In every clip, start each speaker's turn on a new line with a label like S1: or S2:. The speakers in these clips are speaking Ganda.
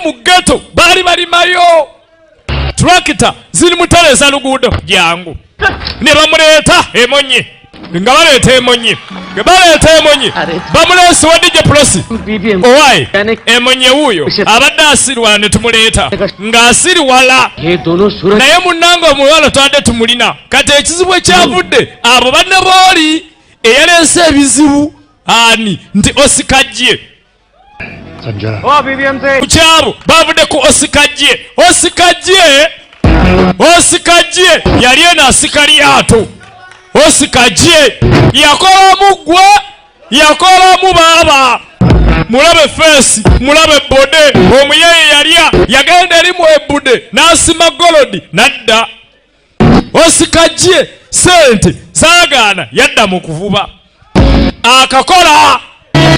S1: Mu ghetto baali balimayo tractor ziri mutereza luguudo jangu ne bamuleeta emonye nga baleeta emonye nga baleeta emonye bamuleese wa DJ Prosi owaaye emonye wuuyo abadde asirwala ne tumuleeta ng'asiriwala naye munnange omuwala twadde tumulina. Kati ekizibu ekyavudde abo banne booli eyaleese ebizibu ani nti Osikajje kukyabo bavudde ku Osikajje. Osikajje Osikajje yali eno asika lyato. Osikajje yakolamu ggwe yakolamu baaba. Mulabe feesi, mulabe bode. Omuyeye yalya yagenda eri mu ebbude n'asima golodi n'adda. Osikajje sente zaagaana yadda mu kuvuba. Akakola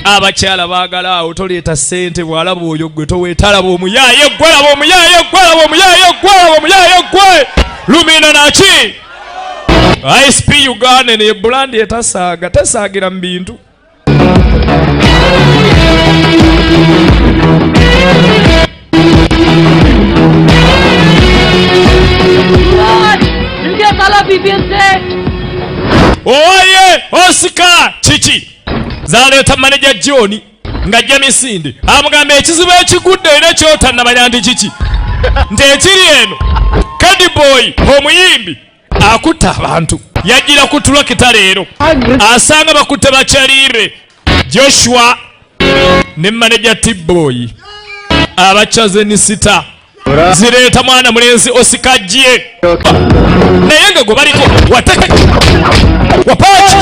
S1: abakyala baagala awo toleeta ssente bw'alaba oyo gwe toweetalaba omuyaaye gwe laba omuyaaye gwe laba omuyaaye gwe laba omuyaaye gwe lumina naki ISP Uganda ne brand etasaaga tesaagira mu bintu. Oye Osika kiki zaleeta manager John ng'ajja misinde amugamba ekizibu ekigudde era kyotannamanya nti kiki nti ekiri eno Kadi Boy omuyimbi akutta abantu yajjira ku tulakita leero asanga bakutte bakyaliire Joshua ne manager T-Boy abakyaze ni sita zireeta mwana mulenzi Osikajje naye nga gwe baliko wateke wapachi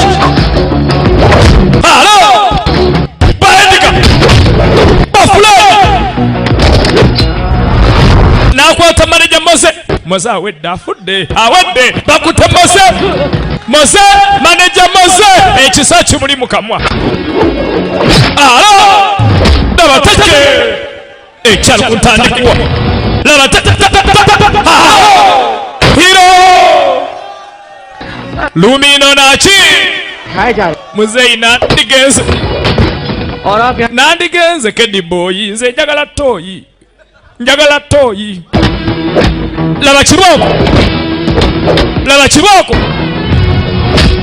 S1: halo baendika bafula nakwata manager Mose. Mose awedde afudde awedde bakutte Mose. Mose manager Mose ekisa kimuli mu kamwa alo dabateke ekyalo kuntandikwa laba hero lumino naki muzeeyi nandigenze nandigenze Kedi Boy nze njagala toyi njagala toyi laba kibooko laba kibooko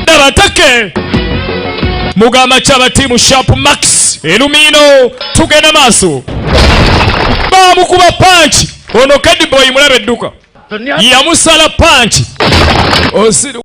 S1: laba teke mugamba kyaba tiimu Sharp Max elumino tugenda maaso bamukuba panchi ono Kedi Boy mulabe edduka yamusala panchi.